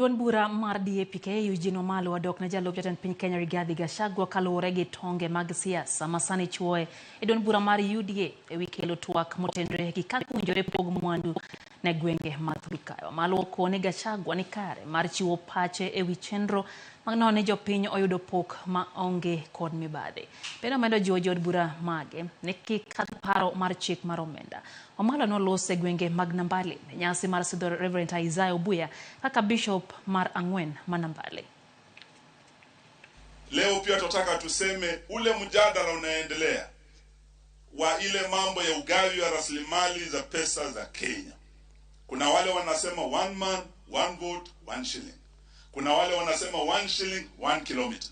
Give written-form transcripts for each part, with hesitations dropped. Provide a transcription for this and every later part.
Duond bura mar DAP-K Eugene Wamalwa odok ne jalup jatend piny Kenya Rigathi Gachagua kaluwore gi tonge mag siasa ma sani chuoye e duond bura mar UDA ewi kelo twak motenore gi kaka owinjore pog mwandu ne gwenge ma Thurkayo. Wamalwa okone Gachagua ni kare mar chiwo pache ewi chenro mag nono ni jopiny oyudo pok ma onge kod mibadhi. Bende omedo jiwo jood bura mage ni kik kadh paro mar chik mar omenda. Wamalwa noloso e gwenge mag Nambale e nyasi mar sidho Reverend Isaiah Obuya kaka bishop mar ang'wen ma Nambale. Leo pia tunataka tuseme ule mjadala unaendelea wa ile mambo ya ugavi wa rasilimali za pesa za Kenya. Kuna wale wanasema one man, one vote, one shilling. Kuna wale wanasema one shilling, one kilometer.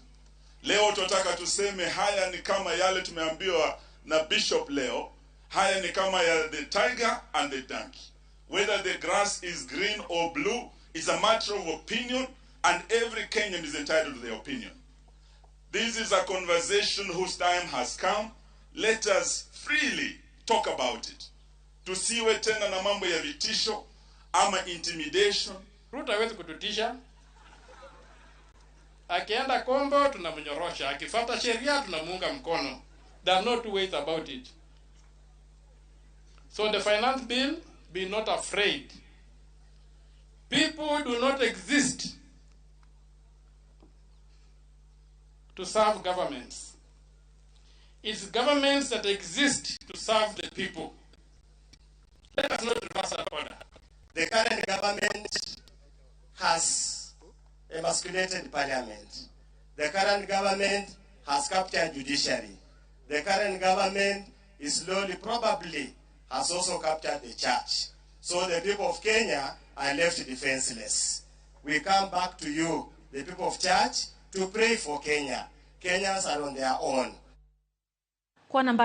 Leo tunataka tuseme haya ni kama yale tumeambiwa na bishop leo. Haya ni kama ya the tiger and the donkey. Whether the grass is green or blue is a matter of opinion, and every Kenyan is entitled to their opinion. This is a conversation whose time has come. Let us freely talk about it. Tusiwe tena na mambo ya vitisho ama intimidation. Ruto hawezi kututisha. Akienda kombo tunamnyorosha, akifuata sheria tunamuunga mkono. There are no two ways about it. So the finance bill, be not afraid. People do not exist to serve governments. It's governments that exist to serve the people. Let us not reverse that order. The current government has emasculated parliament. The current government has captured judiciary. The current government is slowly, probably, has also captured the church. So the people of Kenya are left defenseless. We come back to you, the people of church, to pray for Kenya. Kenyans are on their own. Kwa Nambale.